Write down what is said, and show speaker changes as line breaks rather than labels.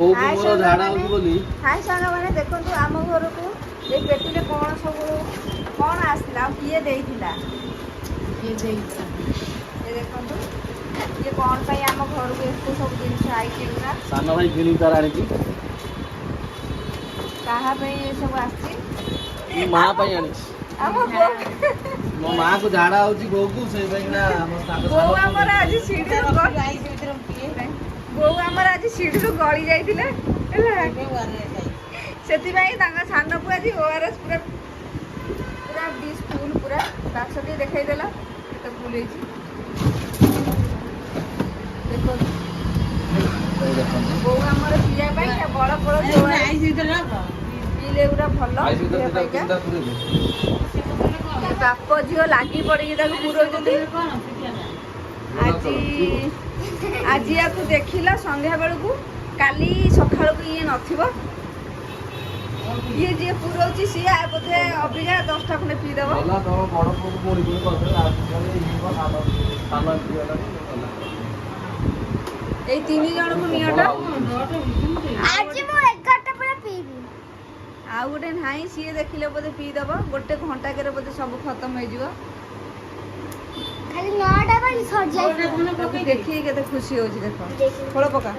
ବୋଉକୁ
ହାଏ
ମୋର ଝାଡ଼ା
ସାଙ୍ଗମାନେ।
ହଉଛି ବୋଲି।
ହାଇ ସାଙ୍ଗମାନେ, ଦେଖନ୍ତୁ ଆମ ଘରକୁ ଏଇ ପେଟିରେ କ'ଣ ସବୁ କ'ଣ ଆସିଥିଲା ଆଉ କିଏ ଦେଇଥିଲା। ଏ ଦେଖନ୍ତୁ, ଇଏ କ'ଣ ପାଇଁ ଆମ ଘରକୁ ଏତେ ସବୁ ଜିନିଷ ଆଇଛି ଏଗୁଡ଼ା?
ସାନ ଭାଇ କିଣିକି ତାର ଆଣିଛି।
କାହା ପାଇଁ ଏ ସବୁ ଆସିଛି?
ମୁଁ ମା ପାଇଁ ଆଣିଛି।
ଆମ ବୋଉ।
ମୋ ମାକୁ ଝାଡ଼ା ହଉଛି ବୋଉକୁ, ସେଇ ପାଇଁ ନା ଆମ ତାଙ୍କ
ବୋଉ
ସାନ
ଆମର ଆଜି ସିଢ଼ିରୁ ବୋଉ ଆମର ଆଜି ସିଢ଼ିରୁ ଗଳି ଯାଇଥିଲେ ହେଲା। ସେଥିପାଇଁ ତାଙ୍କ ସାନ ପୁଅ ଆଜି ଓଆରଏସ୍ ପୁରା ପୁରା ଡିସ୍ ଫୁଲ୍, ପୁରା ବାକ୍ସ ଟିକେ ଦେଖେଇଦେଲା, କେତେ ଫୁଲ୍ ହେଇଛି ଦେଖନ୍ତୁ।
ଏଇ ଦେଖନ୍ତୁ।
ବୋଉ ଆମର ପିଇବା ପାଇଁ ବଳ ଫଳ ପିଇଲେ ଏଗୁଡ଼ା ଭଲ
ଆଇସ୍ ଭିତରେ
ଦେହ
ଦିଟା
ପାଇଁକା।
ତିନିଟା ପୁରେଇ ଦେ।
ଏ ବାପ ଝିଅ ଲାଗି ପଡ଼ିକି ତାକୁ ପୁରଉଛନ୍ତି। ଆଜି ଆଜି ୟାକୁ ଦେଖିଲ ସନ୍ଧ୍ୟା ବେଳକୁ, କାଲି ସକାଳକୁ ଇଏ ନଥିବ। ଇଏ ଯିଏ ପୁରଉଛି ସିଏ ବୋଧେ ଅବିକା 10ଟା ଖଣ୍ଡେ ପିଇଦବ।
ଗଲା, ତମ ବଡ଼ ପୁଅକୁ ପୁଣି ପୁଣି କରିଦେଲେ। ଆଉ ଇଏ କଣ ସାନ ସାନ ଏମିତି ଗଲାଣି, ଗଲା।
ଏଇ ତିନି ଜଣକୁ ନିଅଟା।
ଆଜି ମୁଁ 11ଟା ପରେ ପିଇବି।
ଆଉ ଗୋଟେ ନାହିଁ, ସିଏ ଦେଖିଲେ ବୋଧେ ପିଇଦବ। ଗୋଟେ ଘଣ୍ଟାକରେ ବୋଧେ ସବୁ ଖତମ ହେଇଯିବ।
ଖାଲି 9ଟା ବେଳେ ସରିଯାଇଥିବ।
ତାକୁ ଦେଖିକି କେତେ ଖୁସି ହଉଛି ଦେଖ। ଖୋଳ ପକା।